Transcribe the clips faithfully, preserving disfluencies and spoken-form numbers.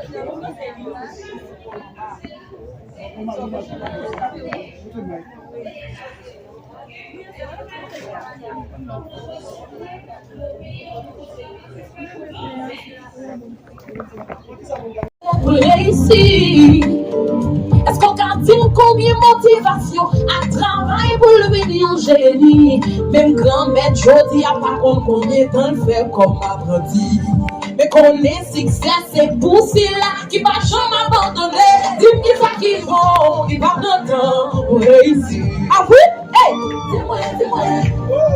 Pou reyisi. Èske w ka di m konbyen motivasyon ak travay pou l vin yon jeni? Menm Granmèt jodi a pa konn konbyen tan l fè kòm apranti. Men konnen siksè se pou sila ki pa janm abandone. Di m kisa ki bon, ki pa pran tan pou reyisi. A wi! Ey! Di mwen, di mwen.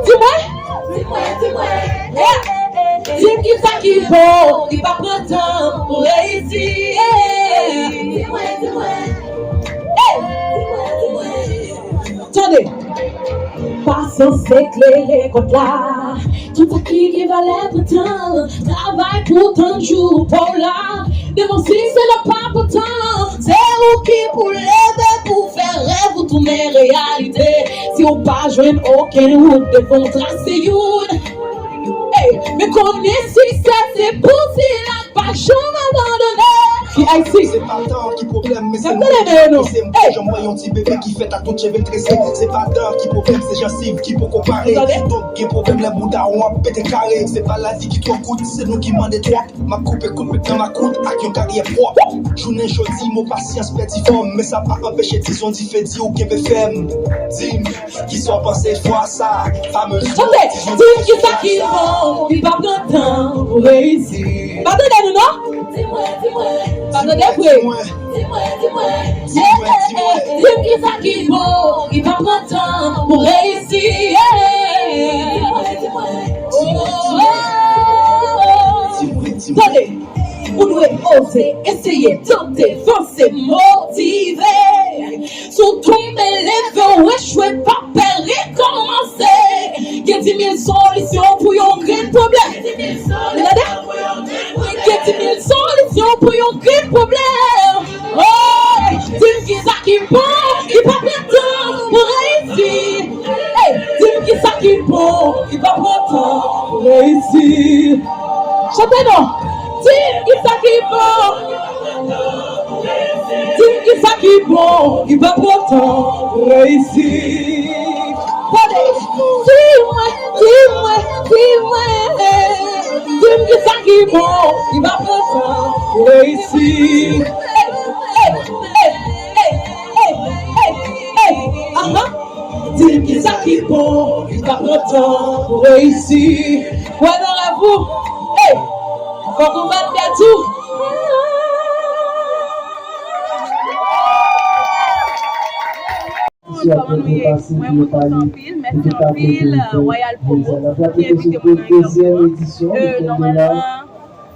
Di mwen. Di mwen, di mwen. Ey! Di m kisa ki bon, ki pa pran tan pou reyisi. Ey! Di mwen, di mwen. Ey! Di mwen, di mwen. Tande! Pasyans se kle rekòt la. Tout sa ki gen valè pran tan. Travay pou tann jou pa w la. Devan siksè la pa pran tan. Se ou ki pou leve pou fè rèv ou tounen reyalite. Si w pa jwenn okenn wout devan w, trase youn. Ey, men konnen siksè se pou sila k pa janm abandone. Ki Ayiti? Se pa tan ki pwoblèm, men se mwen ki pèse m. Ey! Janm wè yon ti bebe ki fèt ak tout cheve l trese. Se pa dan ki pwoblèm, se jansiv ki poko pare. Donk gen pwoblèm lè bouda w ap pete kare. Se pa lavi ki twò kout, se nou ki mande twòp. M ap koupe kout pit nan makout ak yon karyè pwòp. Jounen jodi, mo pasyans pèdi fòm, men sa pa anpeche dizon dife di ou kenbe fèm. Di m, kisa w panse fwa sa? Fameux. Tande, di m kisa ki bon, ki pa pran tan pou reyisi. Pa tande nou non? Di mwen, di mwen. Pa tande vre. Di mwen, di mwen. Di mwen, di mwen. Di m kisa ki bon, ki pa pran tan pou reyisi. Di mwen, di mwen. Di mwen, di mwen. Tande, ou dwe oze, eseye, tante, vanse, motive. Si w tonbe, leve, w echwe, pa pè, rekòmanse. Gen dimil solisyon pou yon grenn pwoblèm. Tande? Gen dimil solisyon pou yon grenn pwoblèm. Oh, di m kisa ki bon, ki pa pran tan pou reyisi. Ey, di m kisa ki bon, ki pa pran tan pou reyisi. Chante non. Di m kisa ki bon. Di m kisa ki bon, ki pa pran tan pou reyisi. Tande, di mwen, di mwen, di mwen. Di m kisa ki bon, ki pa pran tan pou reyisi. Ey, ey, ey, ey, ey, ey, ey, aha. Di m kisa ki bon, ki pa pran tan pou reyisi. Kwè nan rèv ou. Ey, fòk ou bat tèt ou. Kòman nou ye? Mwen, mwen kontan anpil. Mèsi anpil, Royal Promo, ki envite mwen nan yon gran. E, nòmalman,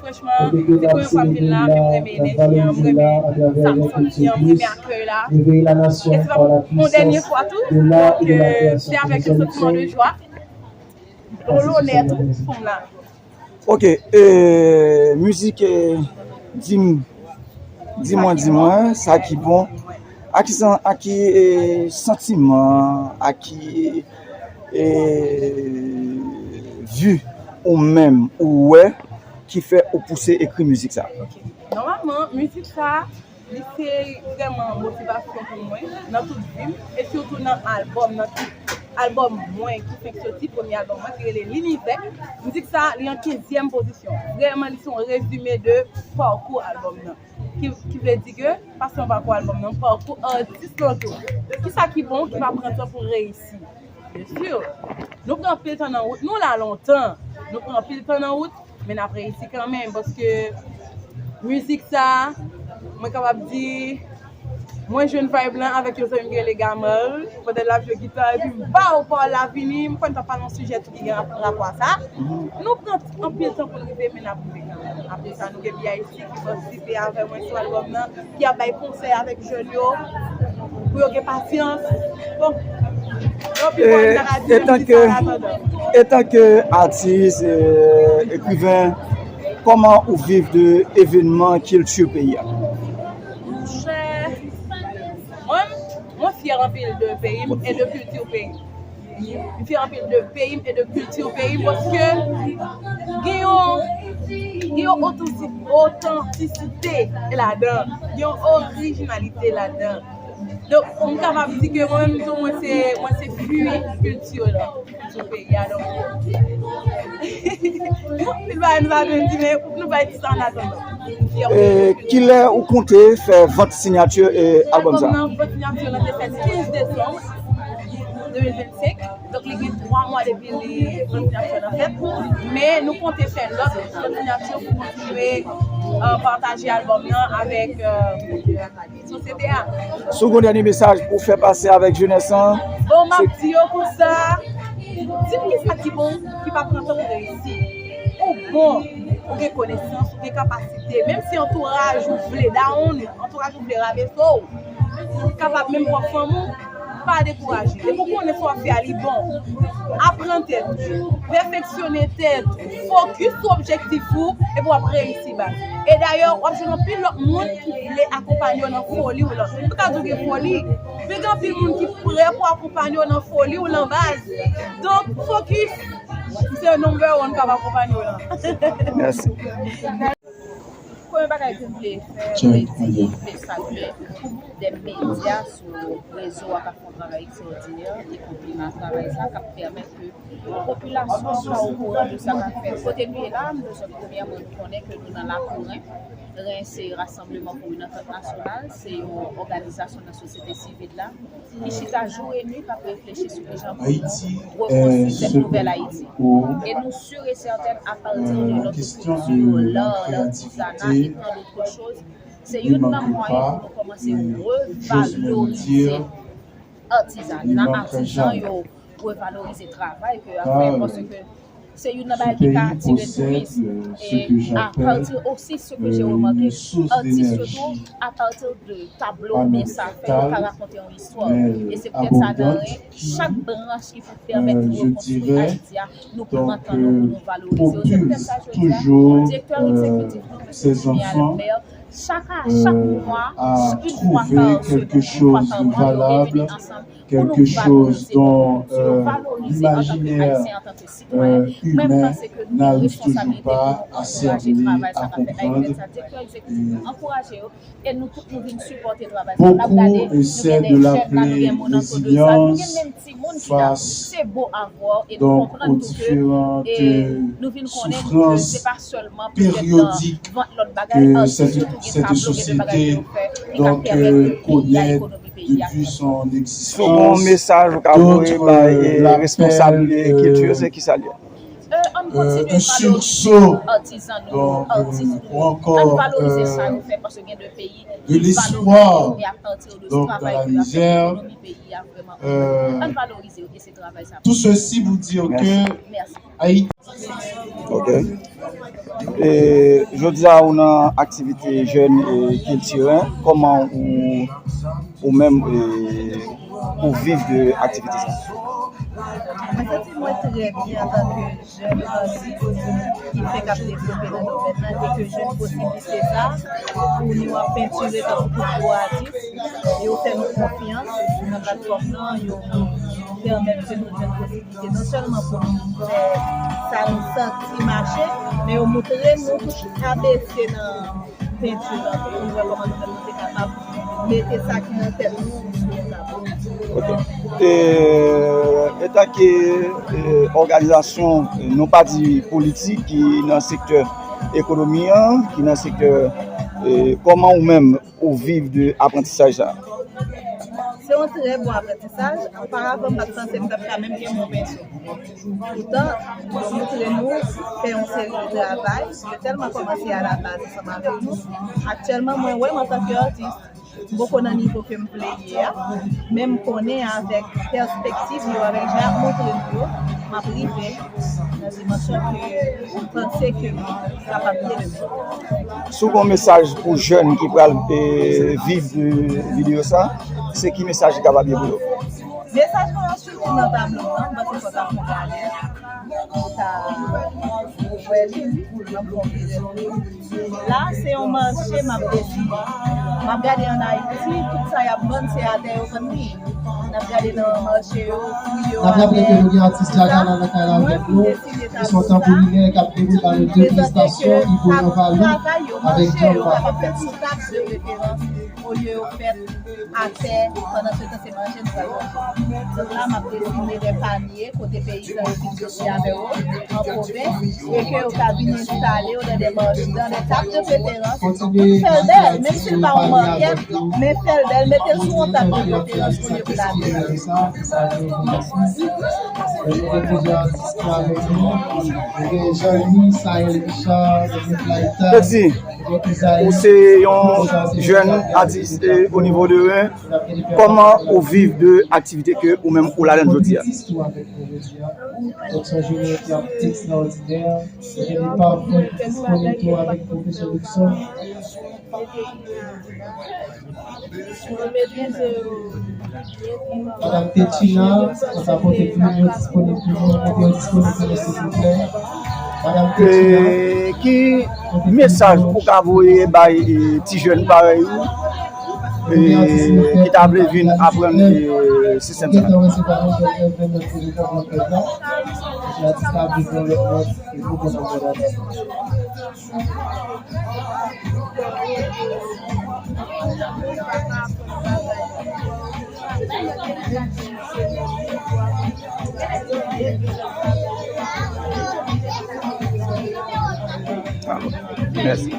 franchman, se premye fwa m vin la, men m renmen enèji an, m renmen sa m santi an, m renmen akèy la. E se pa yon dènye fwa tou. Donk, e, se avèk yon santiman de jwa, yon lonè tou, pou m la. Ok, e, mizik, e, di m, di mwen, di mwen, sa ki bon. A ki san-, a ki, e, santiman, a ki, e, vi ou menm ou wè ki fè ou pouse ekri mizik sa? Ok. Nòmalman, mizik sa, li se vrèman motivasyon pou mwen nan tout vi m, e sitou nan albòm, nan tout albòm mwen ki fenk soti, premye albòm mwen ki rele Linivè. Mizik sa, li an kenzyèm pozisyon. Vrèman, li se yon rezime de pakou albòm nan. Ki, ki vle di ke, pa sèlman pakou albòm nan, pakou atis lan tou. Kisa ki bon, ki pa pran tan pou reyisi? Byen si. Nou pran anpil tan nan wout, nou la lontan. Nou pran anpil tan nan wout, men n ap reyisi kanmenm, paske mizik sa, mwen kapab di, mwen jwenn vibe lan avèk yon zanmi m ki rele Gamal, pandan l ap jwe gita, epi m ba w pawòl la vini, m kwè n t ap pale yon sijè tou ki gen rap-, rapò a sa. Nou pran anpil tan pou n rive, men n ap rive kanmenm. Apre sa, nou gen B I C ki patisipe avè mwen sou albòm nan, ki ap bay konsèy avèk jèn yo, pou yo gen pasyans. Bon, yo pi fò, sa ka di menm ki sa an atandan. Etanke atis, e, ekriven, kòman ou viv de evènman kilti peyi a? Monchè, mwen, mwen fyè anpil de peyi m e de kilti peyi m. M fyè anpil de peyi m e de kilti peyi m, paske gen yon, Gen yon otansi-, otantisite ladan, gen yon orijinalite ladan. Donk, m kapab di ke mwen menm tou, mwen se, mwen se fwi kilti lan sou peyi a. Donk, anpil bagay nou pa menm di, men nou bay ti sa an atandan. E kilè ou konte fè vant siyati, e, albòm sa? Albòm nan, vant siyati lan te fèt kenz desanm de mil vennsenk. Donk, li gen twa mwa depi li, vant siyati lan fèt. Men nou konte fè lòt vant siyati pou kontinye, e, pataje albòm nan avèk, e, sosyete a. Si w gen yon dènye mesaj pou fè pase avèk jenès lan? Bon, m ap di yo konsa, di m kisa ki bon, ki pa pran tan pou reyisi. Ou bon, ou gen konesans, ou gen kapasite. Menm si antouraj ou vle down ou, antouraj ou vle rabese w, kapab menm pwòp fanmi w, pa dekouraje. Depi w konnen sa w ap fè a, li bon. Aprann tèt ou, pèfeksyone tèt ou, fokis sou objektif ou, epi w ap reyisi, baz. E dayè, w ap jwenn anpil lòt moun ki vle akonpanye w nan foli w lan. M pa ka di w gen foli, men gen anpil moun ki prè pou akonpanye w nan foli w lan, baz. Donk, fokis, se number one k ap akonpanye w lan. Mèsi. Premye bagay ke m vle fè, m vle di, m vle salye gwoup de medya sou rezo a k ap fè yon travay ekstraòdinè e konpliman travay sa k ap pèmèt ke popilasyon an ka okouran de sa k ap fèt. Kote nou ye la, m bezwen premyèman nou konnen ke nou nan lakou ren. Ren se Rassemblement pour une Entente Nationale, se yon òganizasyon nan sosyete sivil la ki chita jou e nwi k ap reflechi sou kijan pou nou rekonstwi sèt nouvèl Ayiti. E nou si e sètèn, apati de lòt estrikti, lar, latizana e tan dòt choz, se youn nan mwayen pou nou kòmanse revalorize atizana, atizan yo, revalorize travay ke y ap fè, paske se youn nan bagay ki ka atire touris. E apati osi, ce que j'ai remarqué, atis yo tou, apati de tablo oubyen sa fè, yo ka rakonte yon istwa. E se poutèt sa, nan ren, chak branch ki pou pèmèt nou rekonstwi Ayiti a, nou pran tan nou pou nou valorize yo. Se poutèt sa, jodi a, direktè egzekitif nou, mesye Jimmy Albert, chak a, chak mwa, yon fwa pa semèn, yon fwa pa mwa, nou reyini ansanm pou nou valorize, pou nou valorize antanke Ayisyen, antanke sitwayen. Mwen, m panse ke nou gen responsablite pou nou ankouraje travay sa k ap fèt la. E poutèt sa, direktè egzekitif nou ankouraje yo. E nou tout, nou vin sipòte travay sa. N ap gade, nou gen de jèn la, nou gen moun antrepreneuzaj, nou gen menm timoun ki la. Se beau à voir e nou konprann tou ke, e nou vin konnen tou ke se pa sèlman petèt nan vant lòt bagay, atis yo tou gen tablo, gen de bagay ke yo fè ki ka pèmèt ke peyi a, ekonomi peyi a fè. Si w gen yon mesaj ou ka voye bay, e, responsab, e, kilti yo, se kisa l ye? E, ann kontinye valorize atizan nou, atis nou. Ann valorize sa yo fè, paske gen de peyi ki valorize yo, men apati de travay ke y ap fè, ekonomi peyi a vrèman ogmante. Ann valorize yo, e se travay sa pou nou. Mèsi. Ok. E, jodi a, ou nan aktivite jèn e kiltiren. Kòman ou, ou menm, e, ou viv de aktivite sa? Mwen santi mwen trè byen antanke jèn atis ki fenk ap devlope nan domèn nan e ke jwenn posiblite sa pou nou ap pentire tankou tout gwo atis. Yo fè nou konfyans nan platfòm nan, yo pèmèt ke nou jwenn posiblite non sèlman pou nou fè sa nou santi mache, men yo montre nou tou A B C nan penti la, pou nou wè kòman nou menm nou te kapab mete sa ki nan tèt nou sou yon tablo. Ok. E, antanke, e, òganizasyon, e, nou pa di politik, ki nan sektè ekonomi an, ki nan sektè, e, kòman ou menm ou viv de aprantisaj sa? Se yon trè bon aprantisaj. Oparavan, m pa t panse m t ap ka menm gen bon penti. Poutan, yo montre nou fè yon seri de travay. Yo tèlman kòmanse alabaz ansanm avèk nou. Aktyèlman, mwen wè m antanke atis. M poko nan nivo ke m vle ye a, men m konnen avèk pèspektiv yo, avèk jan y ap montre m yo, m ap rive nan dimansyon ke m panse ke m kapab ye demen. Si w gen yon mesaj pou jèn ki pral, e, viv de videyo sa, se ki mesaj li kapab ye pou yo? Mesaj mwen an, sitou nan tablo an, m panse fò ta fè yon gade pou ta Ou wè li, m ap fè yon pil de moun. La, se yon mache m ap deside. M ap gade ann Ayiti, tout sa y ap vann, se atè yo vann li. N ap gade nan mache yo, fwi yo, atè. N ap raple ke nou gen atis Djagala nan kay la avèk nou. Se yon tanboulinè k ap debout nan le de prestasyon Ibo nan Valo avèk djòm pa. Yo kapab fèt sou tab de preferans, olye yo fèt atè, pandan se tan se manje nou pral manje. Donk la, m ap desine de panye kote peyizan yo vin sosi avè yo an pwovens, e ke yo ka vin enstale yo nan de mach, nan de tab de preferans. Fè l bèl, menm si l pa yon makèt, men fè l bèl, mete l sou yon tab de preferans olye pou l atè. Yo di, ou se yon jèn atis, e, o nivo de Ren. Kòman ou viv de aktivite ke ou menm ou ladan jodi a? Donk, se yon jounen ki ap ekstraòdinè. Gen de pafè ki disponib tou avèk pwofesè Luckson. Madanm Techina, sa pote plim yo disponib pou nou, mete yo disponib pou nou, silvouplè. Madanm Techina. E ki mesaj ou ka voye bay, e, ti jèn parèy ou, e, ki ta vle vin aprann, e, sistèm sa? Mèsi.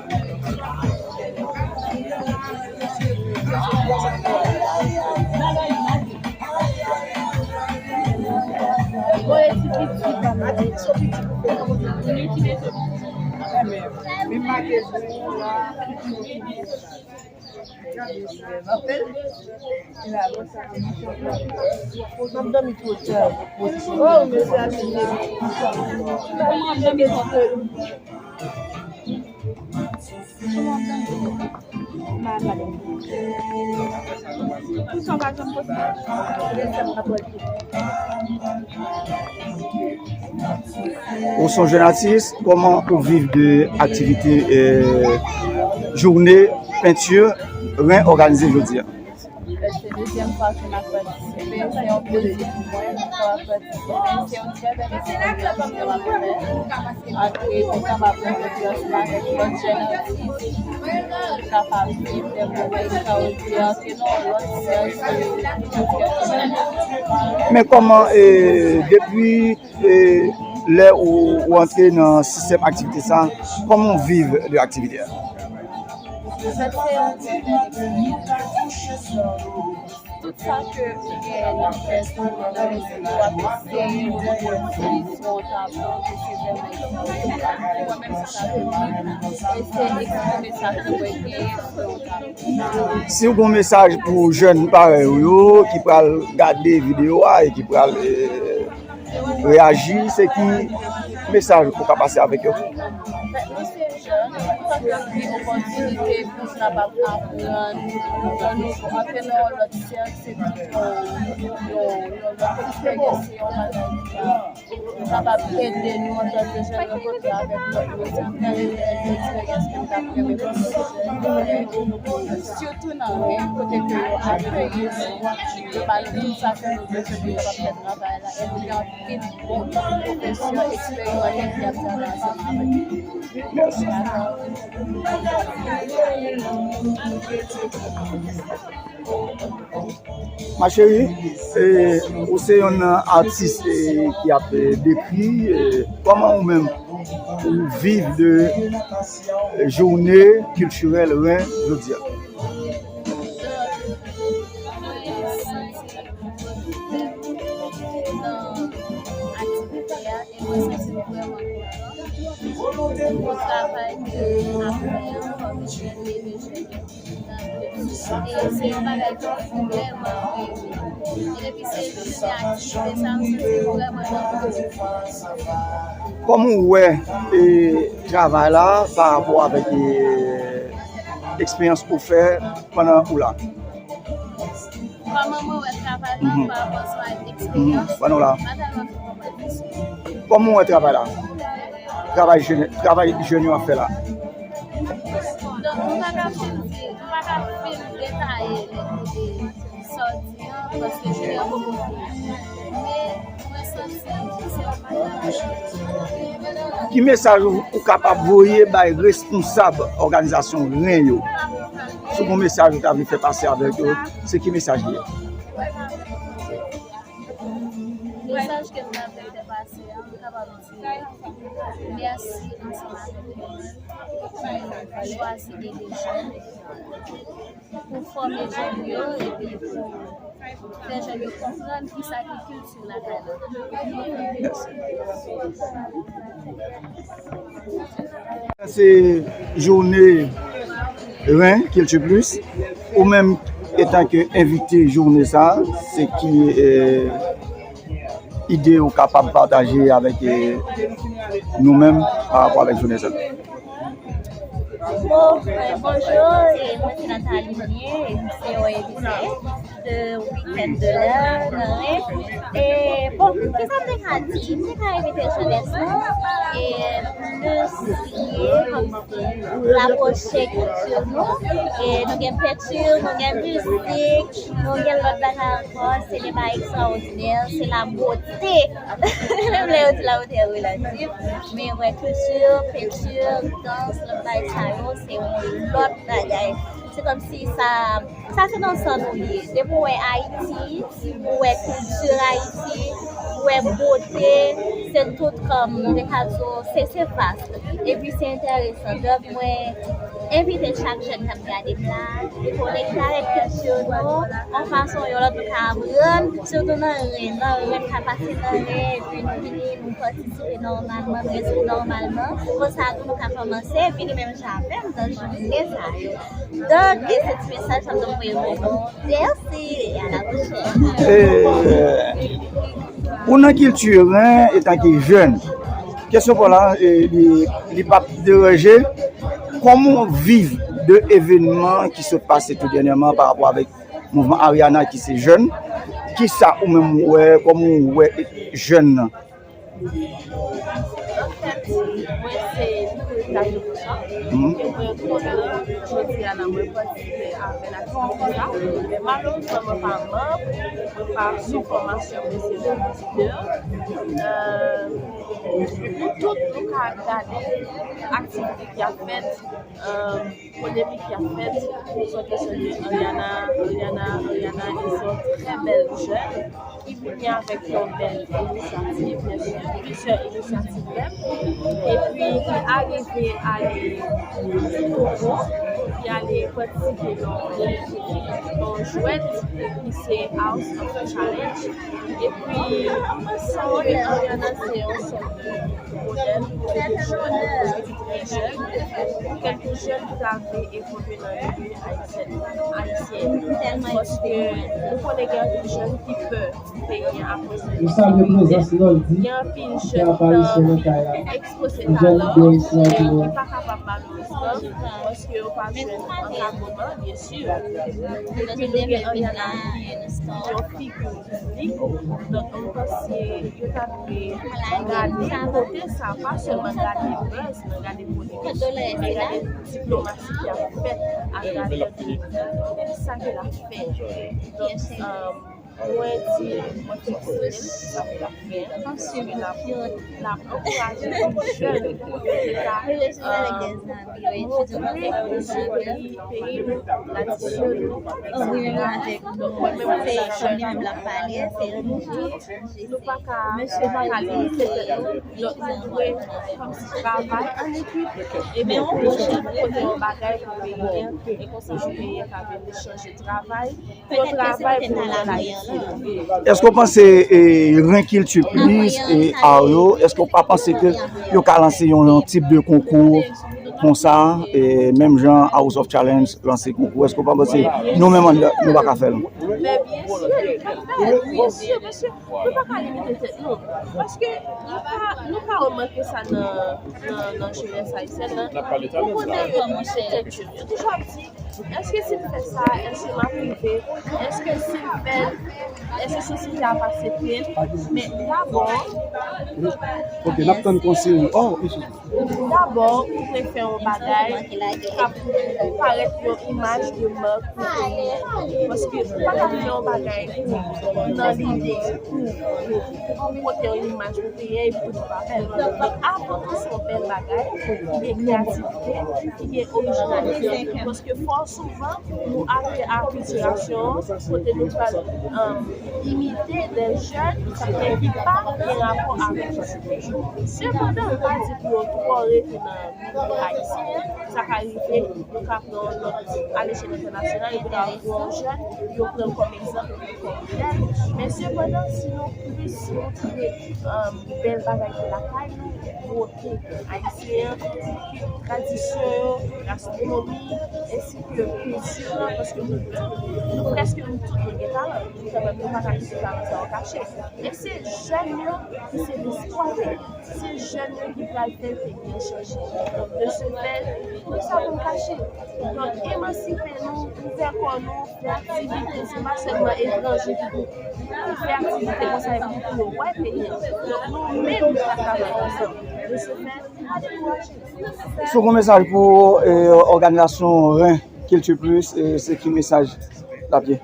Ou se yon jèn atis, kòman ou viv de aktivite, e, jounen penti Ren òganize jodi a? Se dezyèm fwa ke m ap patisipe. Se yon plezi pou mwen pou m kapab patisipe. Se yon trè bèl eksperyans ke m ap fè. Apre, pou m kapab fè yon eksperyans avèk lòt jèn atis, pou m kapab viv de moman ekstraòdinè ke nan yon lòt sèk, se yon fyète. Men kòman, e, depi, e, lè ou, ou antre nan sistèm aktivite sa, kòman ou viv de aktivite a? Anfèt, se yon ti Tout sa ke ou genyen nan tèt ou, nan lespri w, w ap eseye repwodui sou yon tablo, ke se vrèman eksperyans sa. Mwen menm, se sa ke m viv, eseye eksprime sa ke mwen genyen sou yon tablo. Si w gen yon mesaj pou jèn parèy ou yo ki pral gade videyo a e ki pral, e, reyaji, se ki mesaj ou ka pase avèk yo? Anfèt, nou se jèn, nou pa pèdi opòtinite pou n kapab aprann yon nouvo, antre nan yon lòt sèk, se tout yon, yon, yon lòt eksperyans, se yon bagay ki ka, ki kapab ede nou antanke jèn rankontre avèk lòt moun. Se yon bèl eksperyans ke m t ap renmen pou lòt jèn. Sitou nan Ren, kote ke yo akeyi nou, yo ba nou tout sa ke nou bezwen pou nou kapab fè travay la. E nou gen anpil bon pwofesè eksperimante ki ap travay ansanm avèk nou. Mèsi. Ma chérie, e, ou se yon atis, e, ki ap, e, dekri, e, kòman ou menm ou viv de jounen kiltirèl Ren jodi a? Nan aktivite a, e mwen santi m vrèman kontan pou travay ke m ap fè an kòm jèn e de jèn. E se yon bagay ke m vrèman renmen. E depi se jounen aktivite sa, m santi m vrèman nan moman. Kòman w wè, e, travay la pa rapò avèk, e, eksperyans ou fè pandan ou la? Kòman mwen wè travay la pa rapò avèk eksperyans? Pandan w la. M pa tèlman fin konprann kesyon. Kòman w wè travay la? Travay jèn, travay jèn yo ap fè la. Donk, nou pa ka fin di, nou pa ka fin detaye lè kote sòti an, paske jounen an poko fini. Men, mwen santi se yon bagay. Ki mesaj ou, ou kapab voye bay responsab òganizasyon ren yo? Si w gen yon mesaj ou ta vle fè pase avèk yo, se ki mesaj li ye? Mesaj ke m ta vle fè pase a, m kapab di mèsi ansanm avèk nou menm ki chwazi ede jèn pou fòme jèn yo epi pou fè jèn yo konprann kisa ki kilti lakay la. Se jounen ren, Culture Plus. Ou menm, etanke envite jounen sa, se ki, eh, ide ou kapab pataje avèk, eh, nou menm pa rapò avèk jounen sa? Bon, eh, bonjou, e mwen se Nathalie Mie, e m se yon envite de Weekend de l'Air nan Ren. E bon, kisa m te ka di? M te ka envite jenès lan, e plis ye kòmsi rapwoche kilti nou. E nou gen penti, nou gen mizik, nou gen lòt bagay ankò. Se de bagay ekstraòdinè, se la bote. Menm lè yo di la bote est relative, men wè kilti, penti, dans, lòt bagay sa yo, se yon lòt bagay. Se kòmsi sa, sa se nan san nou ye. Depi w wè Ayiti, ou wè kilti Ayiti, ou wè bote, se tout kòm, nou te ka di w, se, se vas. Epi se enteresan. Donk, mwen envite chak jèn k ap gade m la, konekte avèk kilti nou, yon fason ou yon lòt nou ka aprann, sitou nan Ren, nan Ren, nou ka pase nan Ren, epi nou vini, nou patisipe nòmalman, nou enskri nòmalman, konsa tou nou ka kòmanse vini menm jan avè m nan jounen sa yo. Donk, e se ti mesaj sa m te voye pou nou. Mèsi, e a la pwochèn. Eh, ou nan kilti Ren etanke jèn. Kesyon pa w la, eh, li, li p ap deranje. Kòman w viv de evènman ki sot pase tou dènyèman pa rapò avèk mouvman Ariana ki se jèn? Kisa ou menm ou wè, kòman ou wè jèn nan? Anfèt, mwen se Nicolita Jean-Richard. Mhm. E mwen konnen jodi a la mwen patisipe avè laktivite sa. Men malerezman, mwen pa manm, mwen pa sou fòmasyon, mwen se yon lidè. Euh, nou tout, nou ka gade aktivite ki ap fèt, euh, polemik ki ap fèt sou kesyon de Ariana, Ariana, Ariana, e se yon trè bèl jèn ki vini avèk yon bèl inisyativ, byen si, plizyè inisyativ menm. Epi li arive ale Togo, li ale patisipe nan, nan jwèt ki se House of Challenge. Epi, sa w wè Ariana se yon sòt de modèl pou kèlke jèn, pou kèlke jèn, pou kèlke jèn ki ta vle evolye nan milieu ayisyen, ayisyen. Paske nou konnen gen anpil jèn ki pè peyi a akoz de, gen anpil jèn ki nan ekspoze talan yo, men ki pa kapab malerezman, paske yo pa jwenn ankadreman, byen si. Epi nou gen Ariana ki yon figi piblik, donk mwen panse yo ta dwe gade kote sa, pa sèlman gade buzz, men gade polemik, men gade diplomasi ki ap fèt atravè de sa ke l ap fè. Donk, euh, mwen di, mwen felisite l pou sa ke l ap fè, paske l ap, l ap ankouraje tout jèn pou yo ta, euh, montre kilti peyi, peyi nou, tradisyon nou, et cetera. Donk, mwen menm, mwen se yon jèn, nou pa ka, nou pa ka limite tèt nou, donk nou dwe kòmsi travay an ekip, epi pou nou pote yon bagay pou peyi a, e konsa pou peyi a ka vin chanje travay, pou yo travay pou nou lakay. Èske w panse, eh, Ren Kilti Plis e Ario, èske w pa panse ke yo ka lanse yon, yon tip de konkou konsa, eh, menm jan House of Challenge lanse konkou? Èske w pa panse nou menm anndan nou pa ka fè l? Men byen si, byen si, mesye, nou pa ka limite tèt nou. Paske nou ka, nou ka remake sa nan, nan, nan jenès ayisyèn nan. Ou konnen yo limite tèt yo. Yo toujou ap di, Èske si m fè sa, èske m ap rive? Èske si m fè l, èske sosyete a ap aksepte l? Men dabò, Ok, n ap tann konsiy ou. Oh, eskize m. Dabò, ou dwe fè yon bagay k ap parèt yon imaj de mak pou peyi a. Paske ou pa ka fè yon bagay pou nan lide pou, pou, pou pote yon imaj pou peyi a epi pou li pa bèl. Donk, avan tou, se yon bèl bagay ki gen kreyativite, ki gen orijinalite. Paske fò souvan, nou achte akiltirasyon kote nou pral, um, imite de jèn men ki pa gen rapò avèk sosyete. Sepandan, m pa di pou yo twò rete nan milye ayisyen an. Sa ka rive, yo ka pran yon lòt, alechèl entènasyonal, yo ka pran yon jèn, yo pran l kòm egzanp, yo pran l kòm modèl. Men sepandan, si nou plis montre, um, bèl bagay ki lakay nou, bwote ayisyen an, tradisyon yo, gastwonomi, ensi ke kilti la, paske nou tout, nou prèske nou tout nou gen talan, men kanmenm nou pa ka kite talan sa yo kache. E se jèn yo ki se lespwa peyi. Se jèn yo ki pral fè peyi an chanje. Donk, de ce fait, poukisa pou n kache? Donk, emansipe nou, ouvè kò nou, fè aktivite. Se pa sèlman etranje ki pou, pou fè aktivite konsa epi pou yo wè peyi an. Donk, nou menm, nou ka travay ansanm. De ce fait, pa dekouraje. Si w gen yon mesaj pou eh, òganizasyon Ren Kilti Plis, eh, se ki mesaj l ap ye?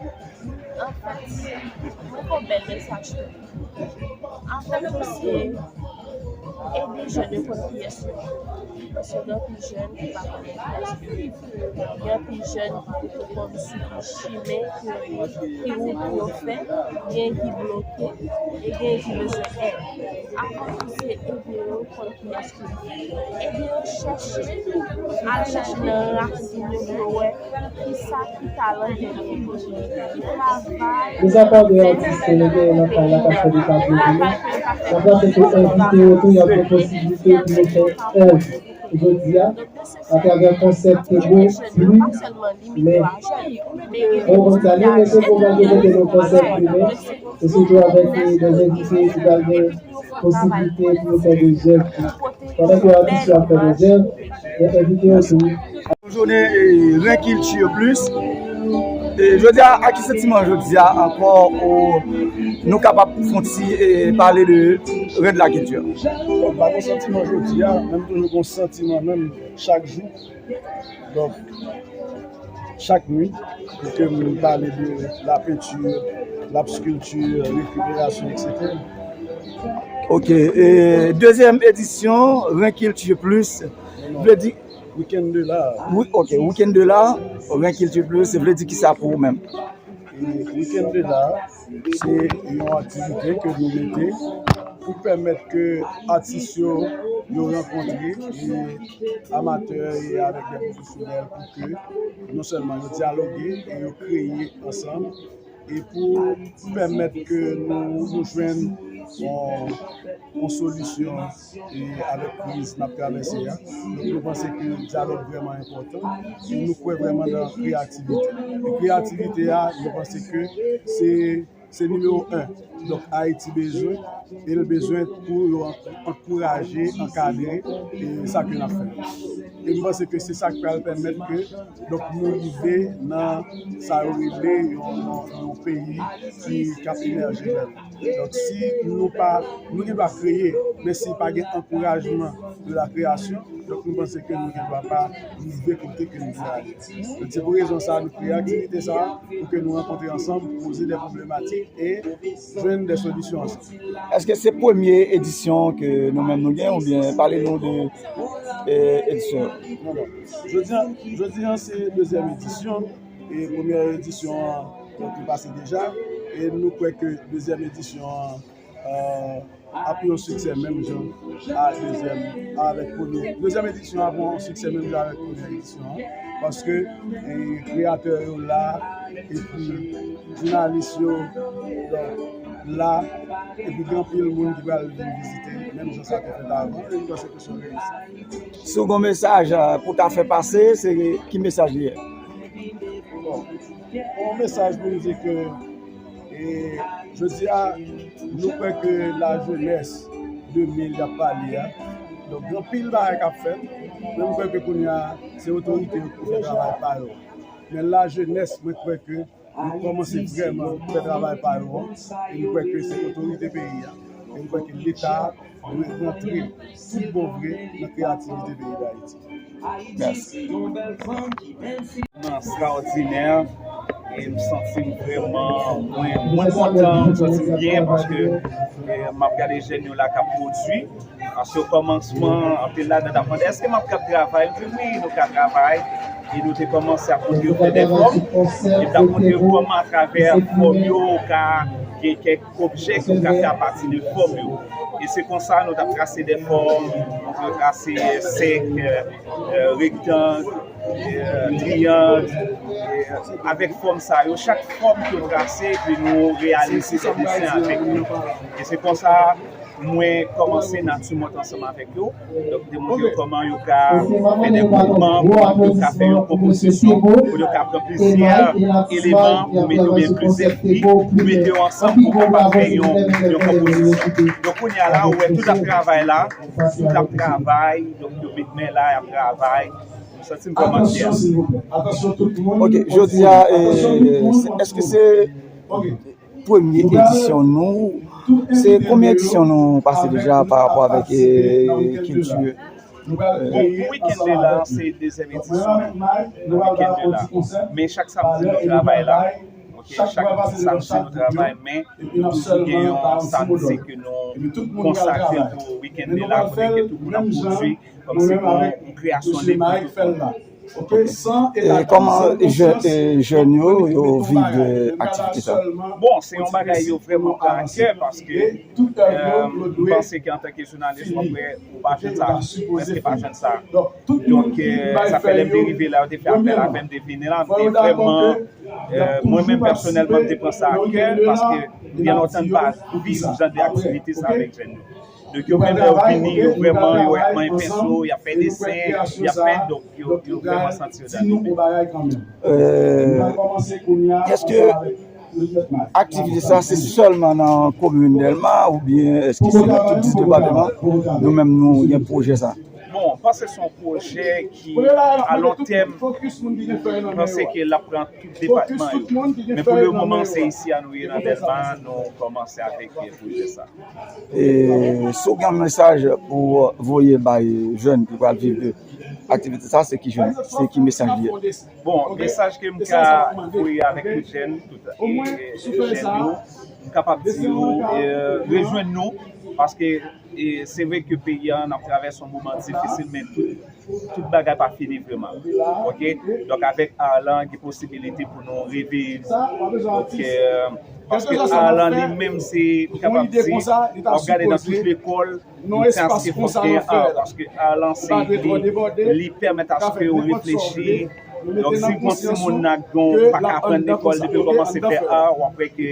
Anfèt, mwen gen yon bèl mesaj tou. Avan tou, se ede jèn yo konn kiyès yo ye. Paske gen anpil jèn ki pa konnen kiyès yo ye. Gen anpil jèn ki poko konn sou ki chimen pou yo ye, ki wout pou yo fè, gen ki bloke, e gen ki bezwen èd. Avan tou, se ede yo konn kiyès yo ye. Ede yo chèche, al chèche nan rasin yo pou yo wè kisa ki talan ki gen, ki travay. Mizapa de atis ke nou genyen nan kay la k ap fè de tablo pou nou, n ap raple ke envite yo tou y ap gen posiblite pou yo fè èv jodi a atravè konsèp ke nou pli men ou konn sa li men se pwogram ki pote nou konsèp pli men se sitou avèk de envite ki pral gen posiblite pou yo fè de zèv tou. Pandan ke atis yo ap fè de zèv, nou envite yo tou. Jounen eh, Ren Kilti Plis. Eh, jodi a, a ki santiman jodi a ankò ou nou kapab fon ti eh, pale de Ren de la Kilti? Bon, pa gen santiman jodi a, men m toujou gen yon santiman menm chak jou. Donk, chak nwit, pou ke m pale de lapenti, lapskilti, rekiperasyon, etsetera. Ok, eh, dezyèm edisyon Ren Kilti Plis vle di Wikenn de la. Wi, ok, Wikenn de la, Ren Kilti Plis vle di kisa pou ou menm? E Wikenn de la, se yon aktivite ke nou mete pou pèmèt ke atis yo, yo rankontre e amatè e avèk de pwofesyonèl pou ke non sèlman yo dyaloge e yo kreye ansanm e pou pèmèt ke nou, nou jwenn yon, yon solisyon e avèk kriz n ap travèse a. Donk, nou panse ke dyalòg vrèman enpòtan e nou kwè vrèman nan kreyativite. E kreyativite a, nou panse ke se, se nimewo en. Donk, Ayiti bezwen, e l bezwen pou yo ankouraje, ankadre e sa ke n ap fè. E m panse ke se sa k pral pèmèt ke, donk, nou rive nan sa yo rele yon, yon, yon peyi ki, k ap emèje vrèman. Donk, si nou pa, nou gen dwa kreye, men si pa gen ankourajman de la kreyasyon, donk nou panse ke nou gen dwa pa rive kote ke nou vle ale. Donk, se pou rezon sa a nou kreye aktivite sa a, pou ke nou rankontre ansanm, poze de pwoblematik e jwenn de solisyon ansanm. Èske se premye edisyon ke nou menm nou gen oubyen pale nou de eh, edisyon? Non, non. Jodi a, jodi a se dezyèm edisyon. E premyè edisyon an, donk, li pase deja. E nou kwè ke dezyèm edisyon an eh, ap yon siksè menm jan a dezyèm avèk premye. Dezyèm edisyon an ap yon siksè menm jan avèk premyè edisyon an. Paske eh, kreyatè yo la, epi jounalis yo donk, la, epi gen anpil moun ki pral vin vizite, menm jan sa te fèt avan, e nou panse ke se yon reyisit. Si w gen yon mesaj eh, pou ta fè pase, se ki mesaj li ye? Bon, yon mesaj pou m di ke e, jodi a, nou kwè ke lajenès de mil y ap pale a, donk gen anpil bagay k ap fèt, men m kwè ke kounye a, se otorite yo ki pou fè travay pa yo. Men lajenès, mwen kwè ke yo kòmanse vrèman fè travay pa yo an, e m kwè ke se otorite peyi a, e m kwè ke Leta a dwe rantre tout bon vre nan kreyativite peyi Dayiti. Mèsi. Nan ekstraòdinè, e m santi m vrèman, mwen, mwen kontan, m santi m byen paske, e, m ap gade jèn yo la k ap pwodui. Paske o kòmansman, anpil ladan t ap mande, èske m ap ka travay? M di, wi, nou ka travay. E nou te kòmanse ap montre yo fè de fòm. E m t ap montre yo kòman, atravè fòm yo, ou ka gen kèk objè ke w ka fè apati de fòm yo. E se konsa nou t ap trase de fòm, nou te trase sèk, e, e, rektang, e, triyang, e, avèk fòm sa yo, chak fòm ke w trase, epi nou reyalize de desen avèk yo. E se konsa, mwen kòmanse nati mòt ansanm avèk yo. Donk, te montre yo kòman yo ka fè de mouvman, kòman yo ka fè yon konpozisyon, pou yo ka pran plizyè eleman, pou mete, oubyen plizyè fil, pou mete yo ansanm, pou kapab fè yon, yon konpozisyon. Donk, kounye a la, ou wè tout ap travay la, tout ap travay, donk, yo met men la, y ap travay. M santi m vrèman fyè. Ok, jodi a, e, se, èske se premye edisyon nou? Se konbyen edisyon nou pase deja pa rapò avèk, e, kilti? Bon, pou Weekend de la, se dezyèm edisyon nou, Weekend de la. Men chak samdi, nou travay la. Ok, chak samdi, nou travay, men nou toujou gen yon samdi ke nou konsakre pou Weekend de la, kote ke tout moun ap pwodui, kòm se pou yon kreyasyon liv pou tout moun. E kòman jè-, e, jèn yo, yo viv de aktivite sa? Bon, se yon bagay yo vrèman pran a kè, paske, e, m panse ke antanke jounalis, w ap wè, ou pa jwenn sa, prèske pa jwenn sa. Donk, e, sa fè lè m te rive la, yo te fè apèl avè m, m te vini la, m te vrèman, e, mwen menm pèsonèlman, m te pran sa a kè, paske gen lontan m pa viv jan de aktivite sa avèk jèn yo. Donk, yo menm lè yo vini, yo vrèman, yo wè manyen penso, y ap fè desen, y ap fè, donk, yo, yo vrèman santi yo dan limen. E, èske aktivite sa se sèlman nan komin Dèlma oubyen èske se nan tout dis depatman nou menm nou gen pwojè sa? Bon, m panse se yon pwojè ki a lon tèm, m panse ke l ap pran tout depatman yo. Men pou le moman, se isi a nou ye nan Dèlma, nou kòmanse avèk pwojè sa. E si w gen yon mesaj pou voye bay jèn ki pral viv de aktivite sa, se ki jèn, se ki mesaj li ye? Bon, mesaj ke m ka voye avèk tout jèn, tout, e, jèn yo, m kapab di yo, e, rejwenn nou, paske, e, se vre ke peyi a, n ap travèse yon moman difisil, men tout, tout bagay pa fini vrèman. Ok? Donk, avèk Arlan, gen posibilite pou nou reveye nou. Donk, e, paske Arlan li menm, se, m kapab di, w ap gade nan tout lekòl, nou te aske fòk gen art, paske art lan se li, li pèmèt aske w reflechi. Donk, si yon timoun nan gen, pa ka aprann lekòl, depi l kòmanse fè art, w ap wè ke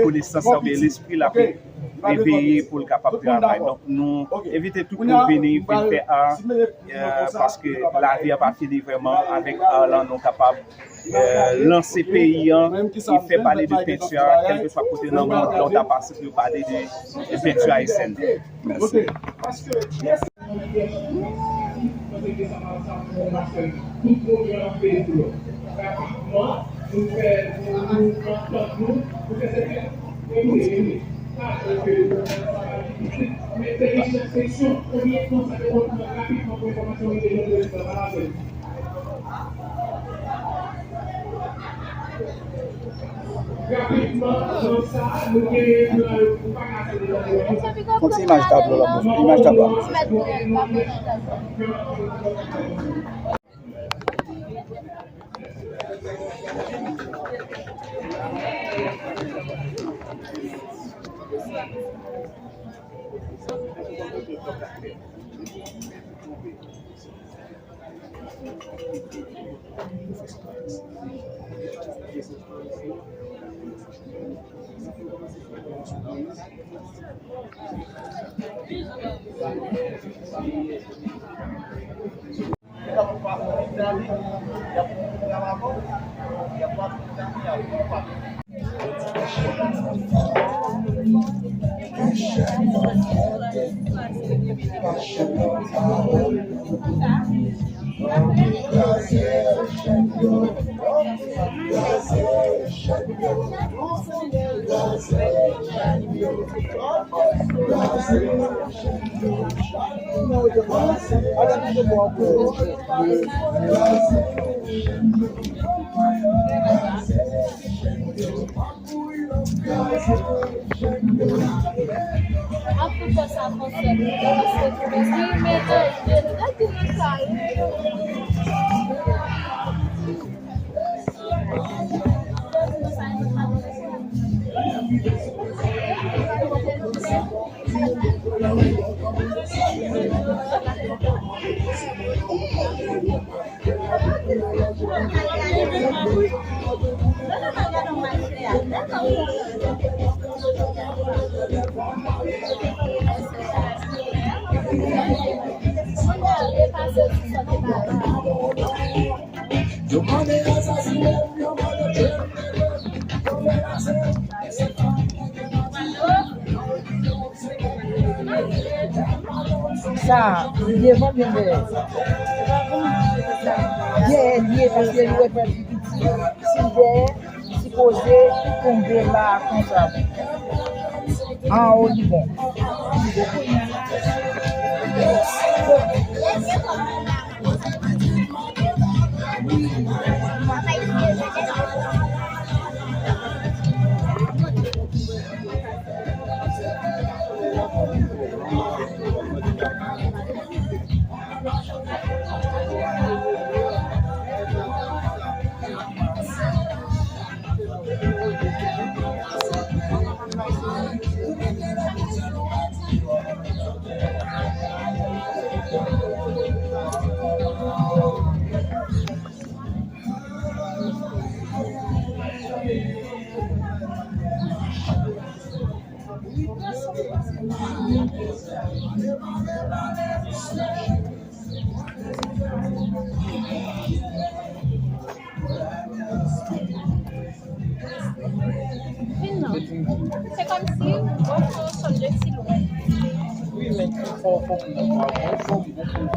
konesans lan oubyen lespri l ap reveye pou l kapab travay. Donk, nou envite tout moun vini, vin fè art, e, paske lavi a pa fini vrèman. Avèk art lan, nou kapab e, lanse peyi an e fè pale de penti a, kèlkeswa kote nan mond lan w ta pase pou yo pale de, de penti ayisyèn. Mèsi. Fon ti imaj tablo la, imaj tablo. Sa, li devan byen dèyè. Dèyè l ye, paske li wè pèp li piti. Si l dèyè, li sipoze tonbe la konsa. Anwo li bon. Vin non. Se kòmsi bòs yo sot de si lwen. Wi, men fò, fò pou mwen, fò, fò, fò, fò.